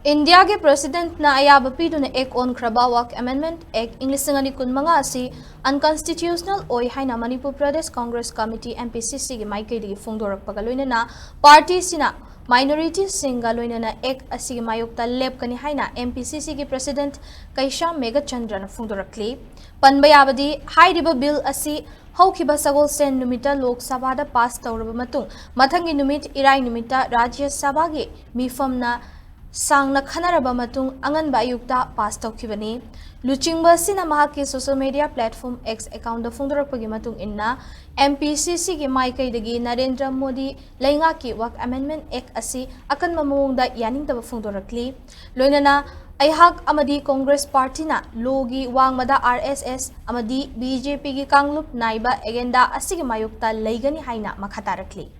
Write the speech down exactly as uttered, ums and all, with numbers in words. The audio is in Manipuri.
ꯏꯟꯗꯤꯌꯥꯒꯤ ꯄ꯭ꯔꯦꯁꯤꯗꯦꯟꯠꯅ ꯑꯌꯥꯕ ꯄꯤꯗꯨꯅ ꯑꯦꯛ ꯑꯣꯟꯈ꯭ꯔꯕ ꯋꯥꯛ ꯑꯦꯃꯦꯟꯗꯃꯦꯟꯠ ꯑꯦꯛ ꯏꯪ ꯂꯤꯁꯤꯡ ꯑꯅꯤ ꯀꯨꯟꯃꯉꯥ ꯑꯁꯤ ꯑꯟꯀꯟꯁꯇꯤꯇ꯭ꯌꯨꯁꯅꯦꯜ ꯑꯣꯏ ꯍꯥꯏꯅ ꯃꯅꯤꯄꯨꯔ ꯄ꯭ꯔꯗꯦꯁ ꯀꯣꯡꯒ꯭ꯔꯦꯁ ꯀꯃꯤꯇꯤ, MPCCꯒꯤ ꯃꯥꯏꯀꯩꯗꯒꯤ ꯐꯣꯡꯗꯣꯔꯛꯄꯒ ꯂꯣꯏꯅꯅ ꯄꯥꯔꯇꯤꯁꯤꯅ ꯃꯥꯏꯅꯣꯔꯤꯇꯤꯁꯤꯡꯒ ꯂꯣꯏꯅꯅ ꯑꯦꯛ ꯑꯁꯤꯒꯤ ꯃꯥꯌꯣꯛꯇ ꯂꯦꯞꯀꯅꯤ ꯍꯥꯏꯅ MPCCꯒꯤ ꯄ꯭ꯔꯦꯁꯤꯗꯦꯟꯠ ꯀꯩꯁꯥꯝ ꯃꯦꯘꯆꯟꯗ꯭ꯔꯅ ꯐꯣꯡꯗꯣꯔꯛꯂꯤ꯫ ꯄꯟꯕ ꯌꯥꯕꯗꯤ, ꯍꯥꯏꯔꯤꯕ ꯕꯤꯜ ꯑꯁꯤ ꯍꯧꯈꯤꯕ ꯁꯒꯣꯜꯁꯦꯟ ꯅꯨꯃꯤꯠꯇ ꯂꯣꯛ ꯁꯚꯥꯗ ꯄꯥꯁ ꯇꯧꯔꯕ ꯃꯇꯨꯡ, ꯃꯊꯪꯒꯤ ꯅꯨꯃꯤꯠ ꯏꯔꯥꯏ ꯅꯨꯃꯤꯠꯇ ꯔꯥꯖ꯭ꯌ ꯁꯚꯥꯒꯤ ꯃꯤꯐꯝꯅ ꯁꯥꯡꯅ ꯈꯟꯅꯔꯕ ꯃꯇꯨꯡ ꯑꯉꯟꯕ ꯑꯌꯨꯛꯇ ꯄꯥꯁ ꯇꯧꯈꯤꯕꯅꯤ꯫ ꯂꯨꯆꯤꯡꯕ ꯑꯁꯤꯅ ꯃꯍꯥꯛꯀꯤ ꯁꯣꯁꯤꯌꯦꯜ ꯃꯤꯗꯤꯌꯥ ꯄ꯭ꯂꯦꯠꯐꯣꯔꯝ X ꯑꯦꯀꯥꯎꯟꯗ ꯐꯣꯡꯗꯣꯔꯛꯄꯒꯤ ꯃꯇꯨꯡ ꯏꯟꯅ, MPCCꯒꯤ ꯃꯥꯏꯀꯩꯗꯒꯤ ꯅꯔꯦꯟꯗ꯭ꯔ ꯃꯣꯗꯤ ꯂꯩꯉꯥꯛꯀꯤ ꯋꯥꯛ ꯑꯦꯃꯦꯟꯗꯃꯦꯟꯠ ꯑꯦꯛ ꯑꯁꯤ ꯑꯀꯟꯕ ꯃꯑꯣꯡꯗ ꯌꯥꯅꯤꯡꯗꯕ ꯐꯣꯡꯗꯣꯔꯛꯂꯤ꯫ ꯂꯣꯏꯅꯅ ꯑꯩꯍꯥꯛ ꯑꯃꯗꯤ ꯀꯣꯡꯒ꯭ꯔꯦꯁ ꯄꯥꯔꯇꯤꯅ ꯂꯣꯒꯤ ꯋꯥꯡꯃꯗ RSS ꯑꯃꯗꯤ BJPꯒꯤ ꯀꯥꯡꯂꯨꯞ ꯅꯥꯏꯕ ꯑꯦꯖꯦꯟꯗꯥ ꯑꯁꯤꯒꯤ ꯃꯥꯌꯣꯛꯇ ꯂꯩꯒꯅꯤ ꯍꯥꯏꯅ ꯃꯈꯥ ꯇꯥꯔꯛꯂꯤ꯫